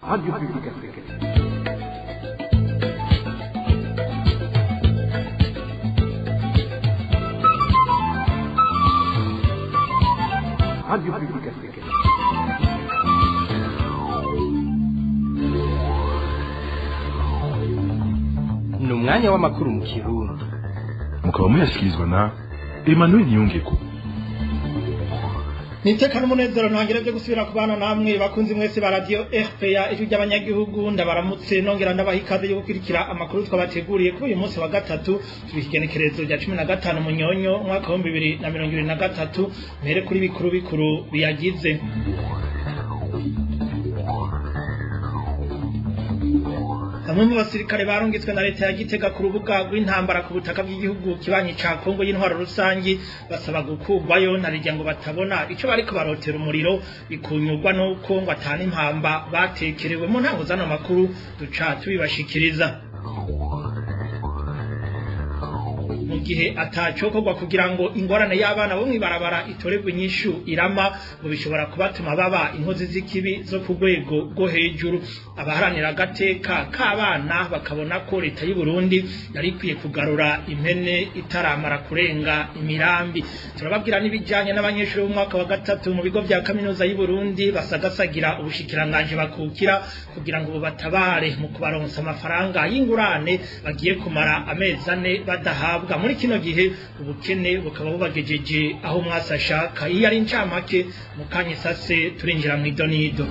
Radio Publique Africaine. Radio Publique Africaine. Ni umwanya w'amakuru mu Kirundi. Mukaba muyashyikirizwa na Emmanuel Niyongeko. Niteka n'umunezero ntangire byo gusubira kubana namwe bakunzi mwese ba radio RPA, ijwi ry'abanyagihugu. Ndabaramutse nongera ndabaha ikaze yo gukurikira amakuru twabateguriye kuri uyu munsi wa gatatu, turi igenekerezo rya 15 Munyonyo umwaka wa 2023. Mpere kuri bikuru bikuru biyagize. Bamwe mu basirikare barungitswe na leta ya Gitega ku rubuga rw'intambara ku butaka bw'igihugu kibanyi ca Kongo y'intwaro rusangi basaba gukurwayo na rirya ngo batabona ico bariko barotera umuriro, bikunyurwa nuko ngo atana impamba batekerewe. Mu ntango zano makuru duca tubibashikiriza. Mu gihe atacokorwa kugira ngo ingorane y'abana bo mw'ibarabara itoregwe inyishu irama, ngo bishobora kubatuma baba inkozi z'ikibi zo ku rwego rwo hejuru. Abaharanira agateka k'abana bakabona ko leta y'u Burundi yari ikwiye kugarura impene itaramara kurenga imirambi. Turababwira n'ibijanye n'abanyeshuri b'umwaka wa gatatu mu bigo vya kaminuza y'u Burundi basagasagira ubushikiranganji bakukira kugira ngo bubatabare mu kubaronsa amafaranga y'ingurane bagiye kumara amezi 4 badahabwa. Muri kino gihe ubukene bukaba bubagejeje aho mwasi ashaka. Iyo ari incamake, mu kanya isase turinjira mu idonido.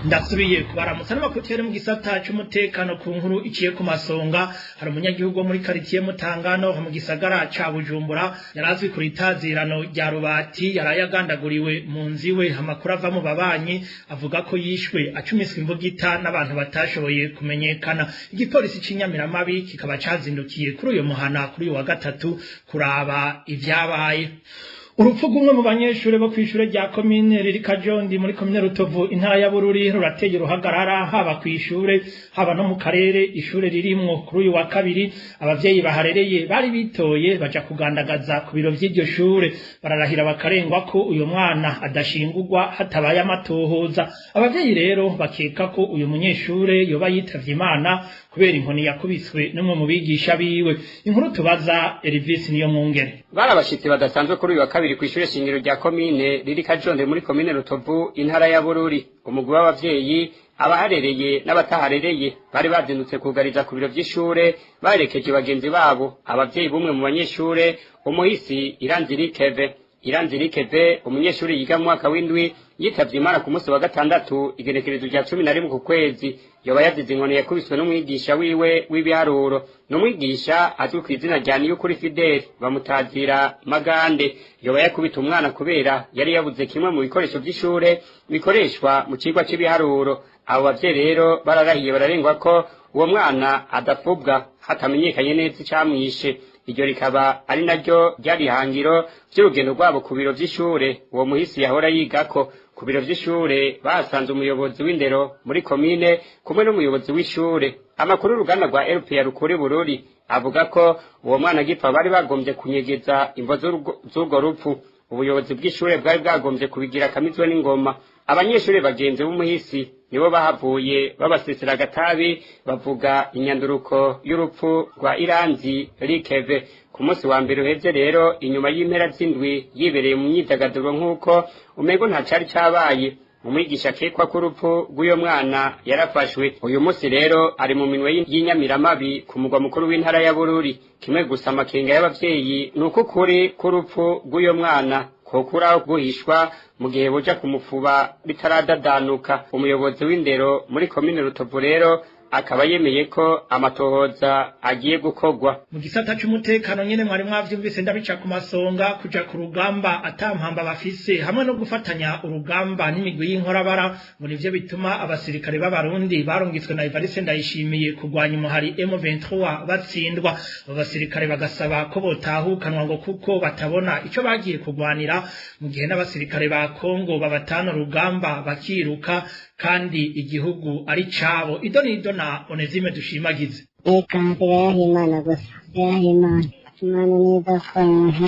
Ndasubiye kubaramutsa n'amakuru mu gisata c'umutekano. Ku nkuru iciye ku masonga, hari umunyagihugu wo muri quartier Mutangano mu gisagara ca Bujumbura yarazwi kuri tazirano rya Rubati yaraye agandaguriwe mu nzu iwe. Amakuru ava mu babanyi avuga ko yishwe acumiswe imbugita n'abantu batashoboye kumenyekana. Igipolisi c'Inyamiramabi kikaba cazindukiye kuri uyu muhana kuri uyu wa gatatu kuraba ivyabaye. Urupfu rw'umwe mu banyeshure bo kw'ishure rya komine riri Kajondi muri komine Rutovu, intara ya Bururi, rurateye uruhagarara haba kw'ishure haba no mu karere ishure ririmwo. Kuri uyu wa kabiri abavyeyi baharereye bari bitoye baja kugandagaza ku biro vy'iryo shure, bararahira bakarengwa ko uyu mwana adashingurwa hatabaye amatohoza. Abavyeyi rero bakeka ko uyu munyeshure yoba yitavye Imana kubera inkoni yakubiswe n'umwe mu bigisha biwe. Inkuru tubaza Elvis niyo mwungere. Bari abashitsi badasanzwe kuri uyu wa kabiri kw'ishure shingiro rya komine riri Kajonde muri komine Rutovu, intara ya Bururi. Umugwi w'abavyeyi, abaharereye n'abataharereye, bari bazindutse kugariza ku biro vy'ishure baherekeje bagenzi babo, abavyeyi b'umwe mu banyeshure, umuhisi Iranzirikeve. Iranzirikeve, umunyeshuri yiga mu mwaka w'indwi, yitavye Imana ku munsi wa gatandatu, igenekerezo rya 11 ku kwezi. Yoba yazize inkoni yakubiswe n'umwigisha wiwe w'ibiharuro. N'umwigisha azwi ku izina rya Niyukuri Fidele, bamutazira Magande. Yoba yakubita umwana kubera yari yabuze kimwe mu bikoresho vy'ishure bikoreshwa mu cigwa c'ibiharuro. Abo bavyeyi rero bararahiye bararengwa ko uwo mwana adafubwa hatamenyekanye neza icamwishe. Iryo rikaba ari naryo ryari ihangiro vy'urugendo rwabo ku biro vy'ishure uwo muhisi yahora yigako. Ku biro vy'ishure bahasanze umuyobozi w'indero muri komine kumwe n'umuyobozi w'ishure. Amakuru uruganda rwa RPA rukuri Bururi avuga ko uwo mwana agipfa bari bagombye kunyegeza imvo z'urwo rupfu. Ubuyobozi bw'ishure bwari bwagombye kubigira akamizwe n'ingoma. Abanyeshure bagenzi b'umuhisi nibo bahavuye babasesera agatabi, bavuga inyanduruko y'urupfu rwa Iranzi Rikeve. Ku munsi wa mbere uheze rero, inyuma y'impera z'indwi yibereye mu myidagaduro nk'uko umego nta cari cabaye, umwigisha akekwa ko urupfu rw'uyo mwana yarafashwe. Uyu munsi rero ari mu minwe y'Inyamiramabi ku mugwa mukuru w'intara ya Bururi. Kimwe gusa amakenga y'abavyeyi ni uko ukuri k'urupfu rw'uyo mwana kokuraho guhishwa mu gihe boja kumufuba bitaradadanuka. Umuyobozi w'indero muri komine Rutovu rero akaba yemeye ko amatohoza agiye gukorwa. Mu gisata c'umutekano nyene, mwari mwavyumvise ndabica ku masonga, kuja ku rugamba atampamba bafise hamwe no gufatanya urugamba n'imigwi y'inkorabara ngo nivyo bituma abasirikare b'Abarundi barungitswe na Evariste Ndayishimiye kurwanya umuhari M23 batsindwa. Abo basirikare bagasaba ko botahukanwa ngo kuko batabona ico bagiye kurwanira mu gihe n'abasirikare ba Kongo babatana urugamba bakiruka kandi igihugu ari cabo. Idonido na Onesime Dushimagize. Eka, Imana gusa, Imana. Imana neza ko umuntu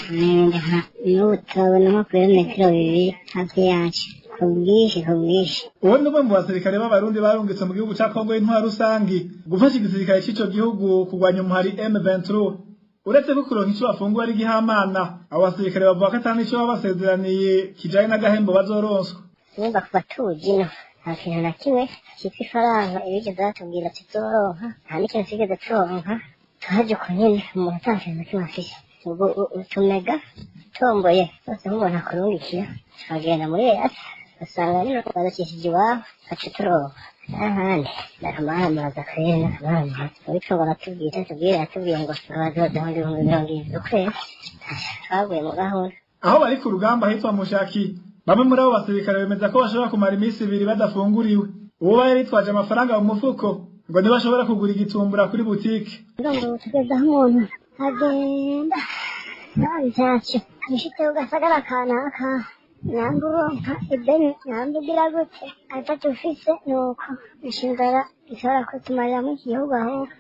n'ubu turabona nko ku birometero 2 hafi yacu. Ku bwinshi ku bwinshi. Uwo ni umwe mu basirikare b'Abarundi barungitse mu gihugu ca Kongo y'intwaro rusangi gufasha igisirikare c'ico gihugu kurwanya umuhari M23. Uretse ko kuronka ico bafungura ari igihamana, abo basirikare bavuga ko ata n'ico baba basezeraniye kijanye n'agahembo bazoronswa. Nimba kuva tuzi ino nta kintu na kimwe cyitwa ifaranga ibigeze batubwira tuzoronka, nta n'ikintu twigeze turonka. Tuhaje uko nyene umuntu ata kintu na kimwe afise, ubwo utumega tomboye bose nk'umuntu akurungikira, tukagenda muri EAC usanga nyine badakishije iwabo baca turonka. N'ahandi n'akamaramaza kweri n'akamaramaza, ariko baratubwira tubwira yatubwiye ngo bazoduhunda 70,000 ukwezi, twaguye mu gahunda. Aho bari ku rugamba hitwa Mushaki, bamwe muri abo basirikare bemeza ko bashobora kumara iminsi 2 badafunguriwe. Uwo bari bitwaje amafaranga mu mufuko ngo ntibashobora kugura igitumbura kuri butike. Ndumva tugeze aho umuntu agenda ntacyo ushitse ugasagara kanaka namba uronka ideni namba ugira gute atatu ufise, nuko inzara ishobora kutumarira muri iki gihugu, ahubwo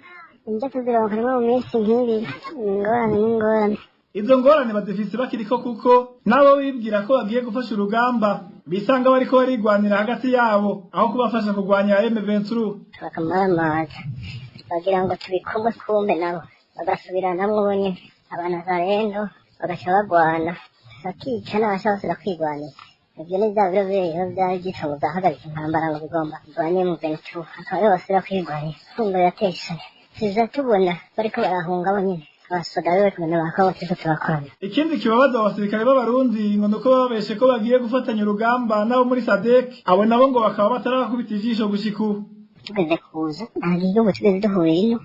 indya tuzironka rimwe mu minsi nk'ibiri. Ingorane n'ingorane. Izo ngorane bazifise bakiriko kuko nabo bibwira ko bagiye gufasha urugamba bisanga bariko barigwanira hagati yabo aho kubafasha kurwanya M23. Bakamaramaza bagira ngo tubikomwe, kumbe nabo bagasubiranamwo bonyene abanazarendo bagaca bagwana bakica n'abasha bose bakwigwanira. Ivyo ni vya biro biriho vyari vyitwa ngo vyahagarika intambara ngo bigomba kurwanya M23, akaba aribo basubira kwigwanira. Kumva birateye, tuza tubona bariko barahunga bonyene abasoda be bari kumwe ba Kongo turiko turakorana. Ikindi kibabaza abasirikare b'Abarundi ngo nuko bababeshe ko bagiye gufatanya urugamba n'abo muri SADC, abo nabo ngo bakaba batarabakubita ijisho gushika ubu. Tugeze kuza nta gihugu tugeze duhurira ino,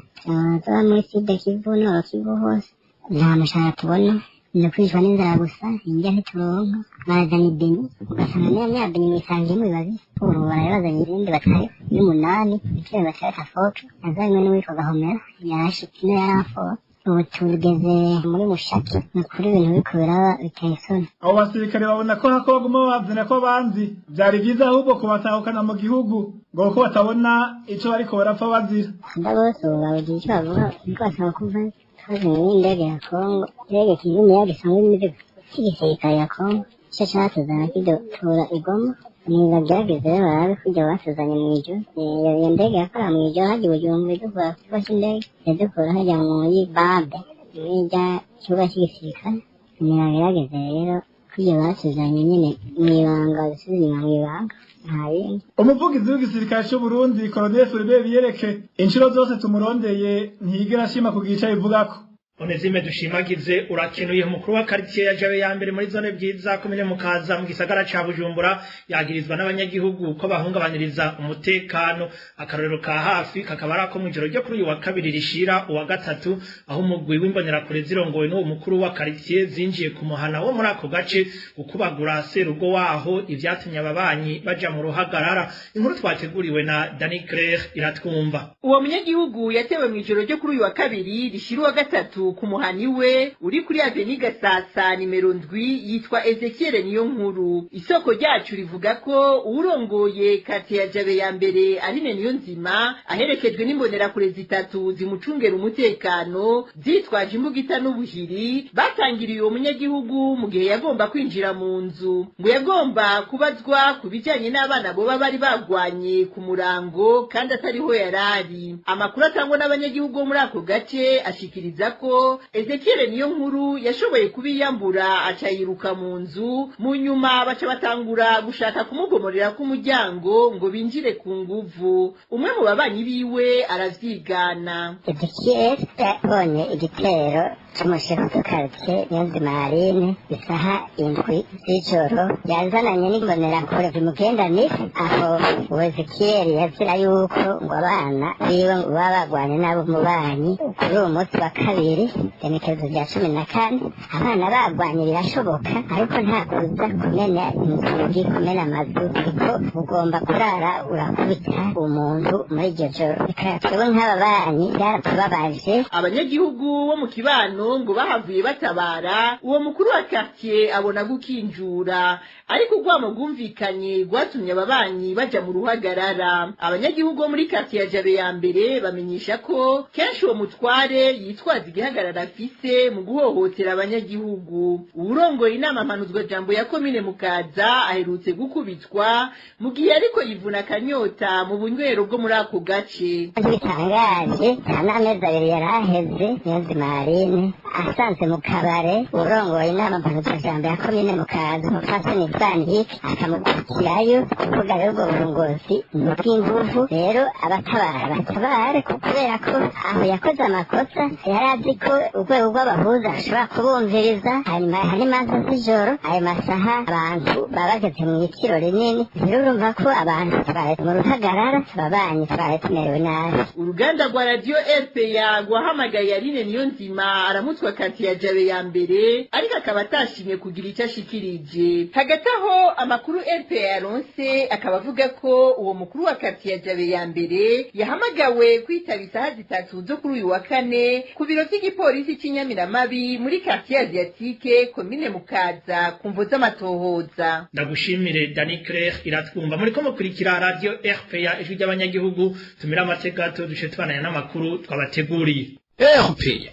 tuba muri Sud Kivu, Nord Kivu hose nta mushahara tubona, ni ukwicwa n'inzara gusa, indya ntituronka. Barazana ideni ugasanga niya myabeni mwisanzemo ibibabi, ubu baraye bazanye ibindi batari y'umunani ibiciro batari tafoke yazanywe n'uwitwa Gahomera yarashitse ino yaramfora. Ubu tugeze muri Mushaki, ni ukuri ibintu biriko biraba biteye isoni. Abo basirikare babona ko hako baguma babazana ko abanzi vyari vyiza ahubwo kubatahukana mu gihugu ngo kuko batabona ico bariko barapfa bazira. Nda bose ubu babugira icyo bavuga niko basaba kuva twazanye n'indege ya Kongo, indege kivumu yaga isanzwe imizigo cy'igisirikare ya Kongo ico catuzana kidutura i Goma. Nibagerageze rero barabe ko ivyo batuzanye mw'ijoro, iyo ndege yakora mw'ijoro hajya i Bujumbura idukura ku kibuga c'indege, iradukura hajya muri Babe muri rya kibuga c'igisirikare. Nibagerageze rero ko ivyo batuzanye nyene mw'ibanga bisubize inyuma mw'ibanga, nta bindi. Umuvugizi w'igisirikare c'u Burundi Colonel Philibert Biyereke inshuro zose tumurondeye ntiyigera ashima kugira ico abivugako. Onezime dushimagize urakenuye. Umukuru wa quartier ya Jabe ya mbere muri zone Bwiza komine Mukaza mu gisagara ca Bujumbura yagirizwa n'abanyagihugu ko bahungabaniriza umutekano. Akarorero ka hafi kakaba ari ako mw'ijoro ryo kuri uyu wa kabiri rishira uwa gatatu, aho umugwi w'imbonerakure zirongowe n'uwo mukuru wa quartier zinjiye ku muhana wo muri ako gace gukubagura serugo waho, ivyatumye ababanyi baja mu ruhagarara. Inkuru twateguriwe na Dani Claire iratwumva. Uwo munyagihugu yatewe mw'ijoro ryo kuri uyu wa kabiri rishira uwa gatatu ku muhani we uri kuri Aveni Gasasa nimero 7 yitwa Ezekiel niyo nkuru. Isoko ryacu rivuga ko uwurongoye kate ya Jabe ya mbere Aline niyo nzima aherekejwe n'imbonerakure zitatu zimucungera umutekano zitwaje imbugita n'ubuhiri batangiriye uwo munyagihugu mu gihe yagomba kwinjira mu nzu, ngo yagomba kubazwa ku bijanye n'abana boba bari bagwanye ku murango kandi atariho yarari. Amakuru atangwa n'abanyagihugu bo muri ako gace ashikiriza ko Ezekiel niyo nkuru yashoboye kubiyambura aca yiruka mu nzu, mu nyuma baca batangura gushaka kumugomorera k'umuryango ngo binjire ku nguvu. Umwe mu babanyi biwe aravyigana. Ezekiel yabonye igitero c'umushefu de quartier Niyonzima Aline isaha 7 z'ijoro, yazananye n'imbonerakure zimugendanira. Aho uwo Ezekiel yazira yuko ngo abana biwe ngo baba bagwanye n'abo mu banyi kuri uwo munsi wa kabiri igenekerezo rya 14, abana bagwanye birashoboka, ariko nta kuza kumena inzugi kumena amazu, kuko ugomba kurara urakubita umuntu muri iryo joro. Reka twebwe nk'aba banyi byaratubabaje. Abanyagihugu bo mu kibano Kibano ngo bahavuye batabara uwo mukuru wa quartier abona gukinjura, ariko urwamo rwumvikanye rwatumye ababanyi baja mu ruhagarara. Abanyagihugu bo muri quartier ya Jabe ya mbere bamenyesha ko kenshi uwo mutware yitwaza igihagarara afise mu guhohotera abanyagihugu. Uwurongoye inama mpanuzwajambo ya komine Mukaza aherutse gukubitwa mu gihe ariko yivuna akanyota mu bunywero bwo muri ako gace. Bitangaje, nta n'amezi 2 yari aheze Niyonzima Aline asanze mu kabare urongoye inama mpanuzwajambo ya komine Mukaza, umupfasoni Vanhike, akamukukirayo kuvuga rero ubwo burongozi ni ubw'inguvu. Rero abatabara batabare, kubera ko aho yakoze amakosa yari azi ko urwego rw'abahuza ashobora kubumviriza. Hanyuma hari imanza z'ijoro, ayo masaha abantu baba bageze mu itiro rinini. Rero urumva ko abantu twari mu ruhagarara, ababanyi twari tumerewe nabi. Uruganda rwa radio RPA rwahamagaye Aline Niyonzima aramutwa kati ya Jabe ya mbere, ariko akaba atashimye kugira icyo ashikirije. Hagati aho amakuru RPA yaronse akaba avuga ko uwo mukuru wa kati ya Jabe ya mbere yahamagawe kwitaba isaha 3 zo kuri uyu wa kane ku biro by'igipolisi cy'Inyamiramabi muri quartier Asiatique, komine Mukaza, ku mvo z'amatohoza. Ndagushimire Dani Claire Iratwumva. Muriko mukurikira radio RPA, ijwi ry'abanyagihugu. Tumira amateka gato dushe tubananya n'amakuru twabateguriye. RPA.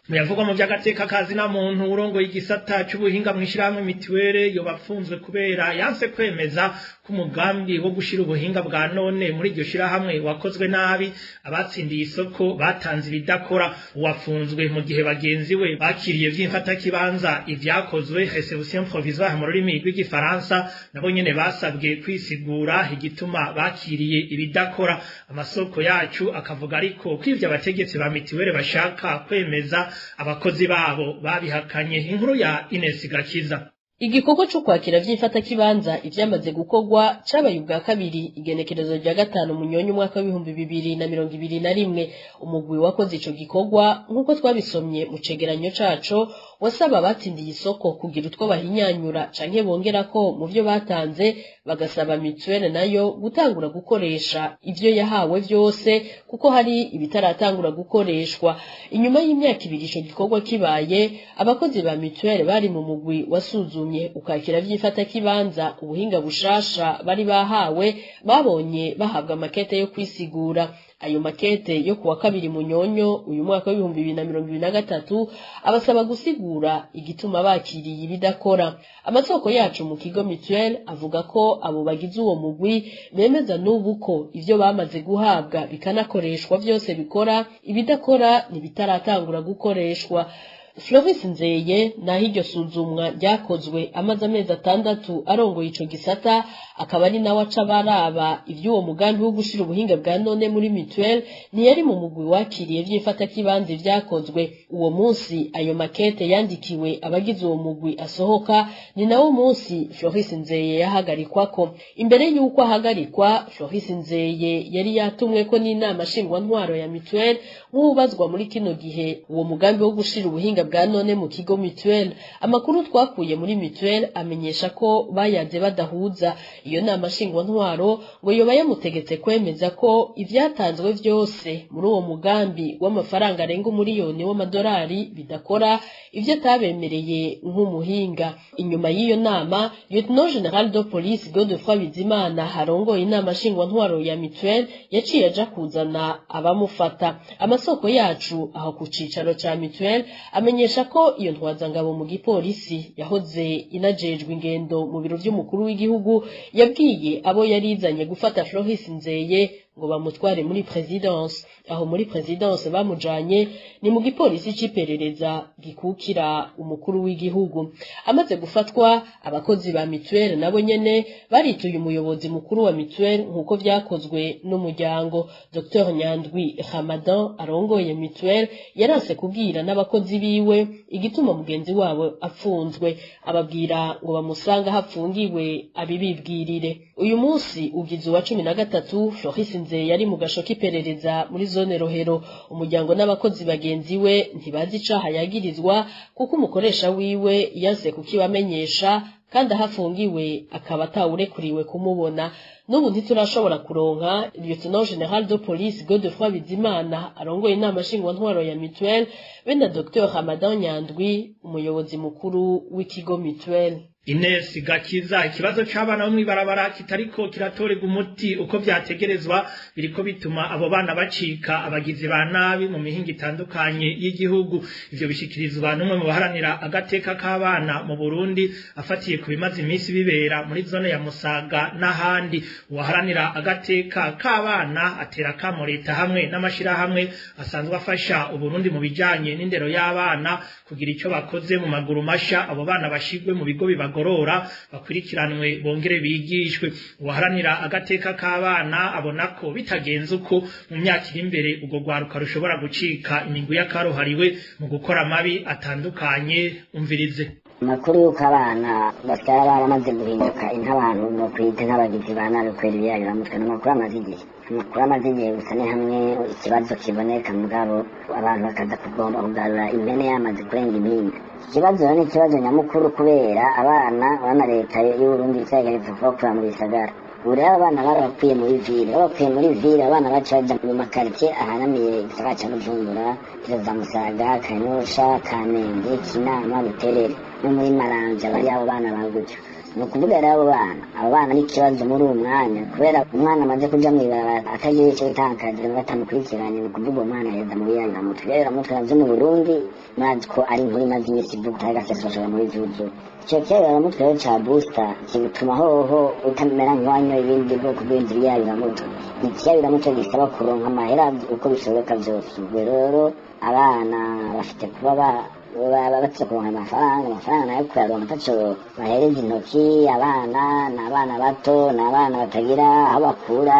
Muyavugwa mu by'agateka kazi na muntu, urongoye igisata c'ubuhinga mw'ishirahamwe mituwere yoba apfunzwe kubera yanse kwemeza ko umugambi wo gushira ubuhinga bwa none muri iryo shirahamwe wakozwe nabi, abatsindiye isoko batanze ibidakora. Uwafunzwe mu gihe bagenzi we bakiriye vy'imfatakibanza ivyakozwe, réception provisoire mu rurimi rw'igifaransa, nabo nyene basabwe kwisigura igituma bakiriye ibidakora. Amasoko yacu akavuga ariko ko ivyo abategetsi ba mituwere bashaka kwemeza abakozi babo babihakanye. Inkuru ya Ines Gakiza. Igikorwa cyo kwakira vy'imfatakibanza ivyamaze gukorwa cabaye ubwa kabiri igenekerezo rya 5 Munyonyo umwaka wa 2021. Umugwi wakoze ico gikorwa, nk'uko twabisomye mu cegeranyo caco, wasaba abatsindiye isoko kugira utwo bahinyanyura canke bongerako mu vyo batanze, bagasaba mituwele nayo gutangura gukoresha ivyo yahawe vyose kuko hari ibitaratangura gukoreshwa. Inyuma y'imyaka 2 ico gikorwa kibaye, abakozi ba mituwele bari mu mugwi wasuzumye ukakira vy'imfatakibanza ubuhinga bushasha bari bahawe, babonye bahabwa makete yo kwisigura. Ayo makete yo kuwa 2 Munyonyo uyu mwaka wa 2023 abasaba gusigura igituma bakiriye ibidakora. Amasoko yacu mu kigo Mutuelle avuga ko abo bagize uwo mugwi bemeza n'ubu ko ivyo bamaze guhabwa bikanakoreshwa vyose bikora, ibidakora ntibitaratangura gukoreshwa. Floris Nzeye, naho iryo suzumwa ryakozwe amaze amezi 6 arongoye ico gisata, akaba ari nawe aca baraba ivy'uwo mugambi wo gushira ubuhinga bwa none muri mutuelle, ntiyari mu mugwi wakiriye vy'imfatakibanza vyakozwe. Uwo munsi ayo makete yandikiwe abagize uwo mugwi asohoka, ni nawo munsi Floris Nzeye yahagarikwako. Imbere y'uko ahagarikwa, Floris Nzeye yari yatumweko n'inama nshingwantwaro ya mutuelle nk'uwubazwa muri kino gihe uwo mugambi wo gushira ubuhinga bwa none mu kigo Mutuelle. Amakuru twakuye muri Mutuelle amenyesha ko bayaze badahuza. Iyo nama nshingwantwaro ngo yoba yamutegetse kwemeza ko ivyatanzwe vyose muri uwo mugambi w'amafaranga arenga $1 miliyoni bidakora, ivyo atabemereye nk'umuhinga. Inyuma y'iyo nama, Lieutenant General de Police Godefroid Bizimana harongoye inama nshingwantwaro ya Mutuelle yaciye aja kuzana abamufata. Amasoko yacu aho ku cicaro ca Mutuelle amenyesha ko iyo ntwazangabo mu gipolisi yahoze inajejwe ingendo mu biro vy'umukuru w'igihugu yabwiye abo yarizanye gufata Floris Nzeye ngo bamutware muri presidence. Aho muri presidence bamujanye ni mu gipolisi c'iperereza gikukira umukuru w'igihugu. Amaze gufatwa, abakozi ba Mutuelle nabo nyene barituye umuyobozi mukuru wa Mutuelle nkuko vyakozwe n'umuryango. Dr Nyandwi Ramadan arongoye Mutuelle yaranse kubwira n'abakozi biwe igituma mugenzi wabo apfunzwe, ababwira ngo bamusanga hapfungiwe abibibwirire. Uyu munsi ugize uwa 13 Floris Nzeye yari mu gasho k'iperereza muri zone Rohero. Umuryango n'abakozi bagenzi we ntibazi icaha yagirizwa kuko umukoresha wiwe yanse kukibamenyesha, kandi aho afungiwe akaba atawurekuriwe kumubona. N'ubu ntiturashobora kuronka Lieutenant Général de Police Godefroid Bizimana arongoye inama nshingwantwaro ya Mutuelle, be na Dr Ramadan Nyandwi, umuyobozi mukuru w'ikigo Mutuelle. Ines Gakiza, ikibazo c'abana bo mw'ibarabara kitariko kiratorerwa umuti uko vyategerezwa biriko bituma abo bana bacika abagizi ba nabi mu mihingo itandukanye y'igihugu. Ivyo bishikirizwa n'umwe mu baharanira agateka k'abana mu Burundi, afatiye ku bimaze iminsi bibera muri zone ya Musaga n'ahandi. Uwaharanira agateka k'abana atera akamo leta hamwe n'amashirahamwe asanzwe afasha Uburundi mu bijanye n'indero y'abana kugira ico bakoze mu maguru masha, abo bana bashigwe mu bigo bibagorora, bakurikiranwe, bongere bigishwe. Uwaharanira agateka k'abana abona ko bitagenze uko, mu myaka iri imbere urwo rwaruka rushobora gucika imigwi y'akaruhariwe mu gukora amabi atandukanye. Umvirize. Amakuru y'uko abana basigara baramaze guhinduka intabantu no kwita nk'abagizi ba nabi kubera ibiyayuramutwe ni amakuru amaze igihe. Amakuru amaze igihe, gusa ni hamwe ikibazo kiboneka, mugabo abantu bakaza kugomba kugarura impene yamaze kurenga impinga. Ikibazo rero ni ikibazo nyamukuru, kubera abana urabona leta y'Uburundi icyageretse kubakura mu bisagara. Ubu rero abana barabakwiye muri ville, babakwiye muri ville, abana baca baja mu makaritiye ahanamiye igisagara ca Bujumbura, izo za Musaga, Kanyosha, Kamenge, Kinama, Buterere no muri Maramvya bari abo bana bagutyo. Ni ukuvuga rero abo bana ni ikibazo muri uwo mwanya, kubera umwana amaze kuja mw'ibarabara atagira ico yitankaje, batamukurikiranye, ni ukuvuga uwo mwana yeza mu biyayuramutwe. Ibiyayuramutwe navyo mu Burundi murazi ko ari inkuru imaze iminsi ivugwa, agaseseshwa muri vyuzuye. Ico kiyayuramutwe rero ca booster kigutuma hoho utamera nk'uwanyoye ibindi bwoko bw'ibindi biyayuramutwe. Ni ikiyayuramutwe gisaba kuronka amahera uko bishoboka vyose. Ubwo rero abana bafite kuba baba bafite kuronka amafaranga, amafaranga nayo kuyaronka ataco bahereza intoki. Abana ni abana bato, ni abana batagira aho bakura.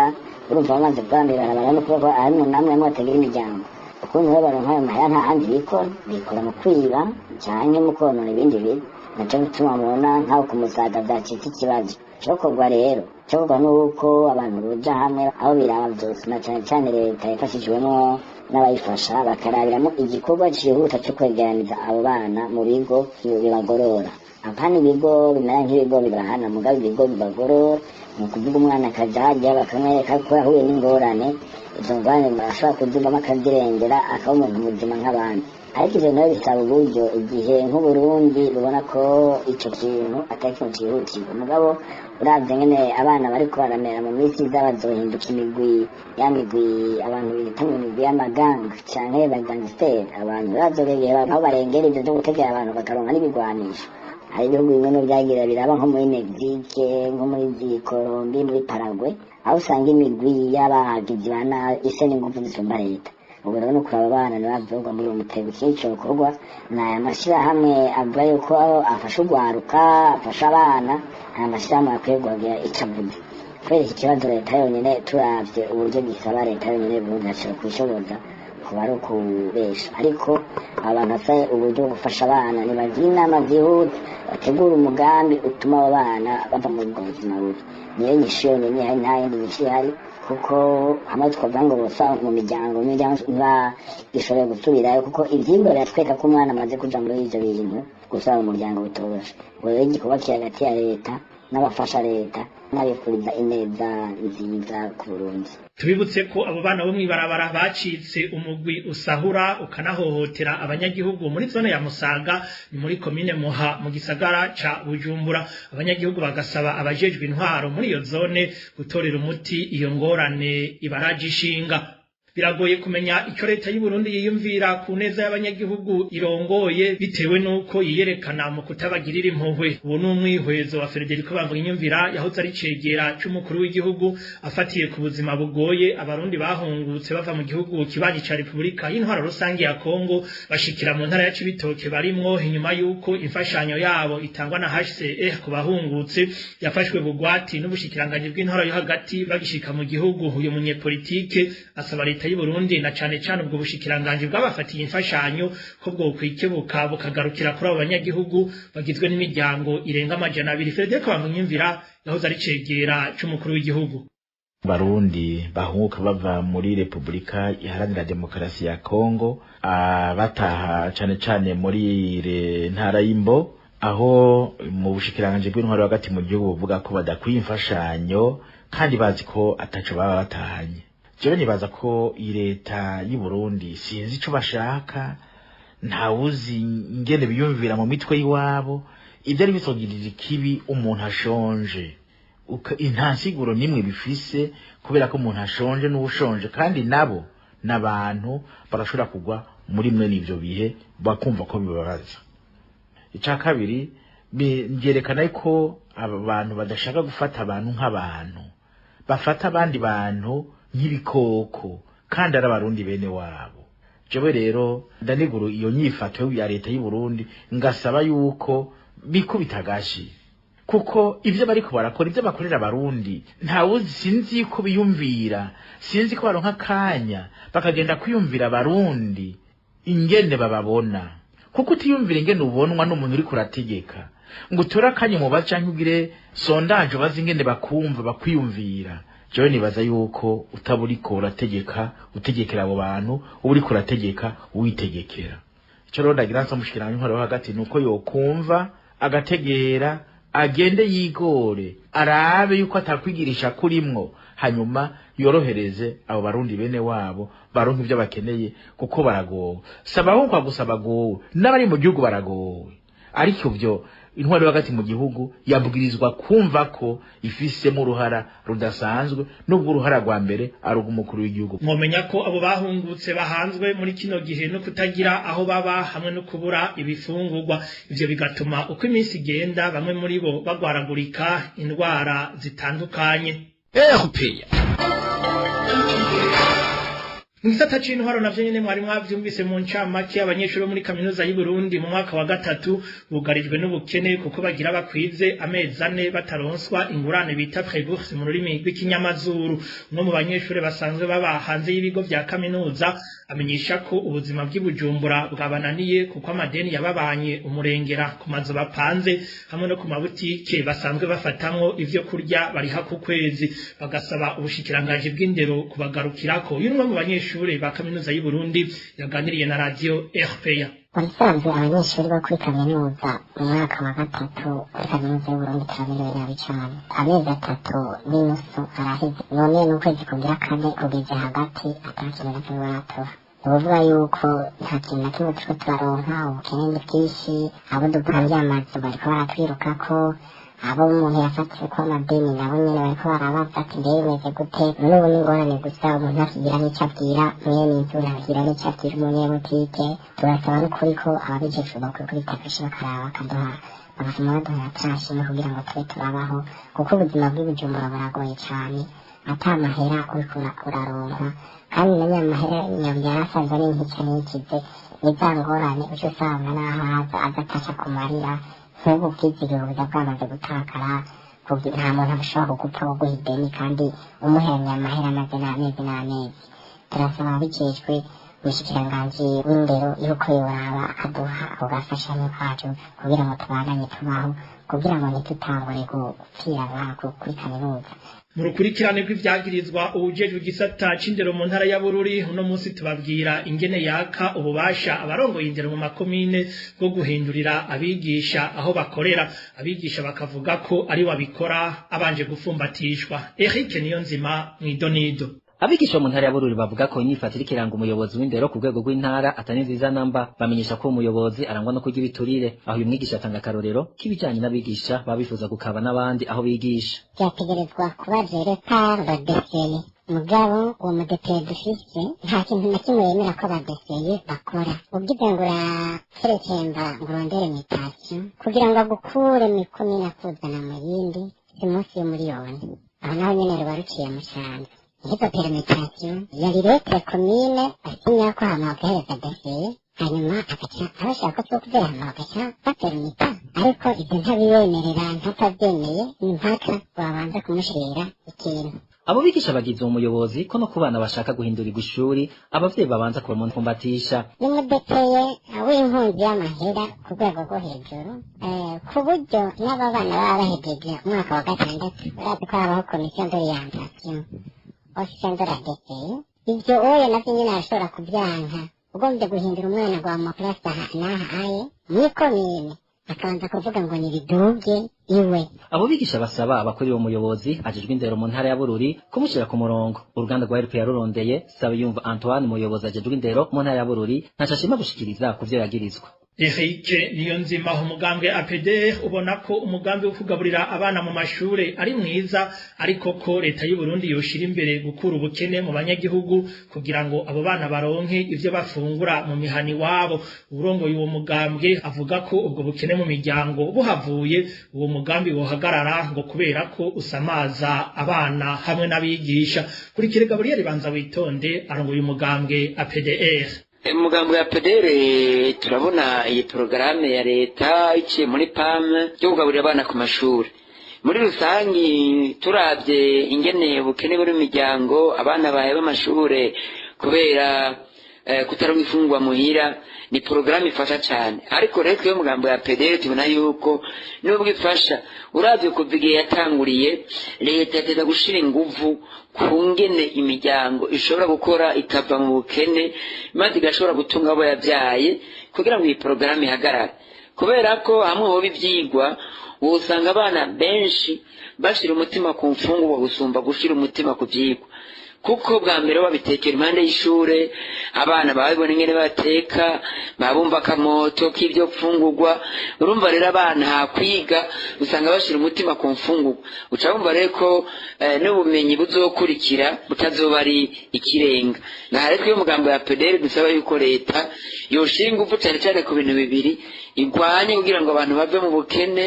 Urumva bamaze gukora mw'ibarabara, no kuvuga ko harimwo namwe bamwe batagira imiryango. Ukuntu rero baronka ayo mahera, nta handi bikora, bikora mu kwiba canke mu konona ibindi bintu. Naco gituma mubona nk'aho ku Musaga vyacitse ikibazo. Cokorwa rero, cokorwa nuko abantu boja hamwe, aho biraba vyose, na cane cane leta ifashijwemwo n'abayifasha, bakarabiramo igikorwa cihuta co kwegeraniza abo bana mu bigo bibagorora. Apana ibigo bimera nk'ibigo bibahana, mugabo ibigo bibagorora, ni ukuvuga umwana akaja harya bakamwereka ko yahuye n'ingorane, izo ngorane ashobora kuzivamo akazirengera, akaba umuntu muzima nk'abandi. Ariko ivyo nayo bisaba uburyo, igihe nk'Uburundi bubona ko ico kintu atari ikintu cihutirwa. Mugabo uravye ngene abana bariko baramera, mu minsi iza bazohinduka imigwi, ya migwi abantu bita ngo imigwi y'amaganga canke bagangsteri. Abantu bazobegera aho barengera ivyo vyo gutegera abantu, bakaronka n'ibigwanisho. Hari ibihugu bimwe mu vyagira biraba nko muri Mexique, nko muri Colombie, muri Paraguay, aho usanga imigwi y'abagizi ba nabi isa n'inguvu zisumba leta. Ubu rero no kuraba abana ntibavugwa muri uwo mutego. Ikindi cokorwa ni aya mashirahamwe avuga yuko afasha urwaruka, afasha abana. Aya mashirahamwe akwiye kuhagira ico avuze, kubera iki kibazo leta yonyene, turavye uburyo gisaba, leta yonyene Burundi ntashobora kubishoboza, kuba ari ukubesha. Ariko abantu bafite uburyo bwo gufasha abana nibagira inama zihuta, bategura umugambi utuma abo bana bava muri ubwo buzima bubi. Niyo nyishu yonyene ihari, nta yindi nyishu ihari, kuko hamwe twavuga ngo bosa mu miryango, imiryango ntibagishoboye gusubirayo, kuko ivyigwa biratwereka ko umwana amaze kuja muri ivyo bintu, gusubira mu muryango bitoroshe. Ubwo rero igikorwa kiri hagati ya leta n'abafasha leta n'abifuriza ineza nziza ku Burundi. Tubibutse ko abo bana bo mw'ibarabara bacitse umugwi usahura ukanahohotera abanyagihugu muri zone ya Musaga, ni muri komine Muha mu gisagara ca Bujumbura. Abanyagihugu bagasaba abajejwe intwaro muri iyo zone gutorera umuti iyo ngorane ibaraje ishinga. Biragoye kumenya ico leta y'u Burundi yiyumvira ku neza y'abanyagihugu irongoye, bitewe n'uko yiyerekana mu kutabagirira impuhwe. Uwo ni umwihwezo wa Federico Bamvuginyumvira, yahoze ari cegera c'umukuru w'igihugu, afatiye ku buzima bugoye abarundi bahungutse bava mu gihugu kibanyi ca Repubulika y'Intwaro Rusange ya Kongo bashikira mu ntara ya Cibitoke barimwo, inyuma y'uko imfashanyo yabo itangwa na HCR ku bahungutse yafashwe bugwati n'ubushikiranganji bw'intwaro yo hagati bagishika mu gihugu. Uyu munyepolitike asaba leta y'u Burundi, na cane cane ubwo bushikiranganji bwabafatiye imfashanyo, ko bwokwikebuka bukagarukira kuri abo banyagihugu bagizwe n'imiryango irenga 200. Federico Bamvuginyumvira yahoze ari cegera c'umukuru w'igihugu. Barundi bahunguka bava muri Repubulika Iharanira Demokarasi ya Kongo, bataha cane cane muri ntara y'Imbo, Aho mu bushikiranganje bw'intwaro hagati mu gihugu buvuga ko badakwiye imfashanyo kandi bazi ko ataco baba batahanye. Jewe nibaza ko iyi leta y'u Burundi sinzi ico bashaka, ntawuzi ingene biyumvira mu mitwe y'iwabo. Ibyo ari bisogirira ikibi umuntu ashonje, nta nsiguro nimwe bifise, kubera ko umuntu ashonje n'uwushonje kandi nabo n'abantu barashobora kugwa muri mwe n'ivyo bihe bakumva ko bibabaza. Ica kabiri, byerekana ko aba bantu badashaka gufata abantu nk'abantu, bafata abandi bantu nk'ibikoko kandi ari abarundi bene wabo. Jewe rero ndaniguru iyo nyifato ya leta y'u Burundi, ngasaba yuko bikubita agashi, kuko ivyo bariko barakora, ivyo bakorera abarundi, ntawuzi, sinzi ko biyumvira, sinzi ko baronka akanya bakagenda kwiyumvira abarundi ingene bababona. Kuko utiyumvira ingene ubonwa n'umuntu uriko urategeka, ngo utore akanya umubaze canke ugire sondage ubaze ingene bakumva bakwiyumvira, jewe nibaza yuko utaba uriko urategeka utegekera abo bantu, uba uriko urategeka witegekera. Ico rero ndagira nsa mushikiranganje w'intwaro yo hagati nuko yokumva agategera, agende yigore, arabe yuko atakwigirisha kurimwo, hanyuma yorohereze abo barundi bene wabo baronke ivyo bakeneye, kuko baragowe. Saba gusa bagowe, n'abari mu gihugu baragowe, ariko ivyo intwaro hagati mu gihugu yabwirizwa kumva ko ifisemo uruhara rudasanzwe, nubwo uruhara rwa mbere ari urw'umukuru w'igihugu. Mwomenya ko abo bahungutse bahanzwe muri kino gihe no kutagira aho baba hamwe no kubura ibifungurwa. Ivyo bigatuma uko iminsi igenda bamwe muri bo bagwaragurika indwara zitandukanye. RPA. Mu gisata c'intwaro navyo nyene mwari mwavyumvise mu ncamake, abanyeshuri bo muri kaminuza y'u Burundi mu mwaka wa gatatu bugarijwe n'ubukene, kuko bagira bakwize amezi 4 bataronswa ingurane bita prêt-bourse mu rurimi rw'ikinyamazuru. Umwe mu banyeshuri basanzwe baba hanze y'ibigo vya kaminuza amenyesha ko ubuzima bw'i Bujumbura bwabananiye, kuko amadeni yababanye umurengera ku mazu bapanze hamwe no ku mabutike basanzwe bafatamwo ivyo kurya bariha ku kwezi, bagasaba ubushikiranganji bw'indero kubagarukirako. Uyu n'umwe mu banyeshuri ba kaminuza y'u Burundi yaganiriye na radio RPA. Mubisanzwe abanyeshuri bo kuri kaminuza mu mwaka wa gatatu kuri kaminuza y'u Burundi turamerewe nabi cane. Amezi 3.5 araheze, none n'ukwezi kugira kane kugeze hagati ata kintu na kimwe baratuha. Ni ukuvuga yuko nta kintu na kimwe turiko turaronka, ubukene ni bwinshi, abo dupangiye amazu bariko baratwirukako, abo umuntu yafatiwe ko amadeni nabo nyene bariko barabaza ati mbere bimeze gute. N'ubu ni ingorane gusa, umuntu ntakigira n'ico abwira mwene inzu, ntakigira n'ico abwira umunyebutike. Turasaba n'ukuri ko ababijejwe bakwiye kubita bakaraba bakaduha, bagasoma baduha tranche kugira ngo tube turabaho, kuko ubuzima bw'i Bujumbura buragoye cane, ata mahera uriko uraronka, kandi na nyamahera yari asanzwe ari nkica n'ikize, ni za ngorane uca usanga n'aho aza aza kumarira. Nk'ubu ubwizigiro buza bwamaze gutakara, nta muntu ashobora kugupfa kuguha ideni kandi umuheranye amahera amaze n'amezi n'amezi. Turasaba ababijejwe, umushikiranganji w'indero, yuko yoraba akaduha ako gafashanyo kacu kugira ngo tubandanye tubaho, kugira ngo ntitutangure gupfira ngaha kuri kaminuza. Mu rukurikirane rw'ivyagirizwa uwujejwe igisata c'indero mu ntara ya Bururi, uno munsi tubabwira ingene yaka ububasha abarongoye indero mu makomine bwo guhindurira abigisha aho bakorera. Abigisha bakavuga ko ari wabikora abanje gufumbatishwa. Eric Niyonzima mw'idonido. Abigisha mu ntara ya Bururi bavuga ko inyifatiro ikiranga umuyobozi w'indero ku rwego rw'intara atari nziza namba. Bamenyesha ko umuyobozi arangwa no kurya ibiturire, aho uyu mwigisha atanga akarorero k'ibijanye n'abigisha baba bifuza gukaba n'abandi aho bigisha. Vyategerezwa kuba géré par le DCE, mugabo uwo mu DCE dufise nta kintu na kimwe yemera ko aba DCE bakora. Ugize ngo urakerekemba ngo urondere mutation kugira ngo agukure mw'ikomine akuzana mu yindi, si munsi y'umuriyoni, aho naho nyene ruba ruciye mu cane. Izo permutation yari lettre commune asinya ko hama bagahereza DCE, hanyuma agaca abashaka ko twokuvera hama bagaca bapermita, ariko ibyo ntabibemerera, ntatavyemeye ni mpaka wabanza kumushira ikintu. Abo bigisha bagize umuyobozi ko no ku bana bashaka guhindurirwa ishuri abavyeyi babanza kubamumfumbatisha. Ni umudepeye w'inkunzi y'amahera ku rwego rwo hejuru, ku buryo n'aba bana baba bahejeje umwaka wa gatandatu, urazi ko habaho komisiyo d'orientation officiel de la DCE. Ivyo oya navyo nyene arashobora kubyanka. Ugombye guhindura umwana ngo amuplace aha n'aha aye mw'ikomine. Akabanza kuvuga ngo nibiduge iwe. Abo bigisha basaba abakorera umuyobozi ajejwe indero mu ntara ya Bururi kumushyira ku murongo. Uruganda rwa RPA rurondeye Sabiyumva Antoine, umuyobozi ajejwe indero mu ntara ya Bururi, ntaco ashima gushikiriza ku vyo yagirizwa. Eric Niyonzima, umugambwe APD ubona ko umugambi wo kugaburira abana mu mashure ari mwiza, ariko ko leta y'u Burundi yoshira imbere gukura ubukene mu banyagihugu kugira ngo abo bana baronke ivyo bafungura mu mihani wabo. Urongoye uwo mugambwe avuga ko ubwo bukene mu miryango buhavuye uwo mugambi wohagarara, ngo kubera ko usamaza abana hamwe n'abigisha. Kurikire Gabriel Banza Witonde arongoye umugambwe APDR. Umugambi wa PDR, turabona iyi porogaramu ya leta iciye muri PAM yo kugaburira abana ku mashuri. Muri rusangi, turabye ingene ubukene buri mu miryango, abana baheba amashure kubera kutaronka ifungwa muhira, ni porogaramu ifasha cyane. Ariko rero twebwe umugambi wa PDR tubona yuko nubwo ifasha, uravye kuva igihe yatanguriye, leta yateza gushira inguvu ku ngene imiryango ishobora gukora ikava mu bukene, maze igashobora gutunga abo yabyaye, kugira ngo iyi porogaramu ihagarare. Kubera ko hamwe hoba ivyigwa, usanga abana benshi bashira umutima ku mfungurwa gusumba gushira umutima ku vyigwa, kuko bwa mbere babitekera impande y'ishure, abana babibona ingene bateka, babumva akamoto k'ibyo mfungurwa. Urumva rero abana hakwiga usanga bashira umutima ku mfungurwa. Uca wumva rero ko n'ubumenyi buzokurikira butazoba ari ikirenga. Ngaha rero twebwe umugambi wa PDR dusaba yuko leta yoshira ingufu cyane cyane ku bintu bibiri: igwanye kugira ngo abantu bave mu bukene,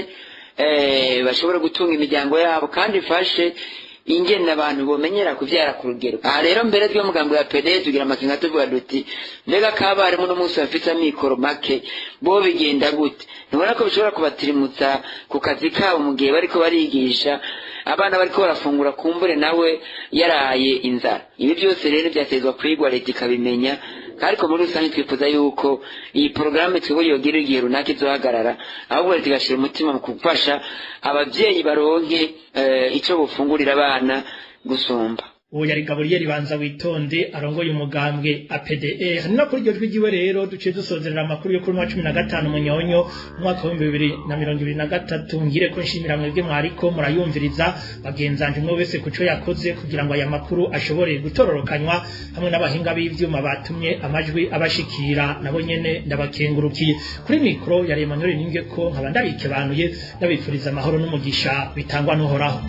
bashobore gutunga imiryango yabo, kandi ifashe ingene abantu bomenyera kuvyara ku rugero. Aha rero mbere twe mugambi wa PD tugira amakenga, tuvuga duti: mbega ko abarimu no munsi bafite amikoro make, bo bigenda gute? Ntubona ko bishobora kubatirimutsa ku kazi kabo mu gihe bariko barigisha abana bariko barafungura, kumbure nawe yaraye inzara? Ibi byose rero byatezwa kwigwa, leta ikabimenya. Ariko muri rusange twifuza yuko iyi porogaramu twebwe yogira igihe runaka izohagarara, ahubwo leta igashira umutima mu gufasha abavyeyi baronke ico bufungurira abana gusumba. Uwo yari Gabriel Banza Witonde arongoye umugambwe APDR. Ni no kuri iryo jwi ryiwe rero duciye dusozerera amakuru yo kuri wa 15 Munyonyo umwaka wa 2023. Ngire ko nshimira mwebwe mwariko murayumviriza, bagenzanje umwe wese kuco yakoze kugira ngo aya makuru ashobore gutororokanywa, hamwe n'abahinga b'ivyuma batumye amajwi abashikira, nabo nyene ndabakengurukiye. Kuri mikro yari Emmanuel Ninge ko nkaba ndabikebanuye, ndabifuriza amahoro n'umugisha bitangwa n'Uhoraho.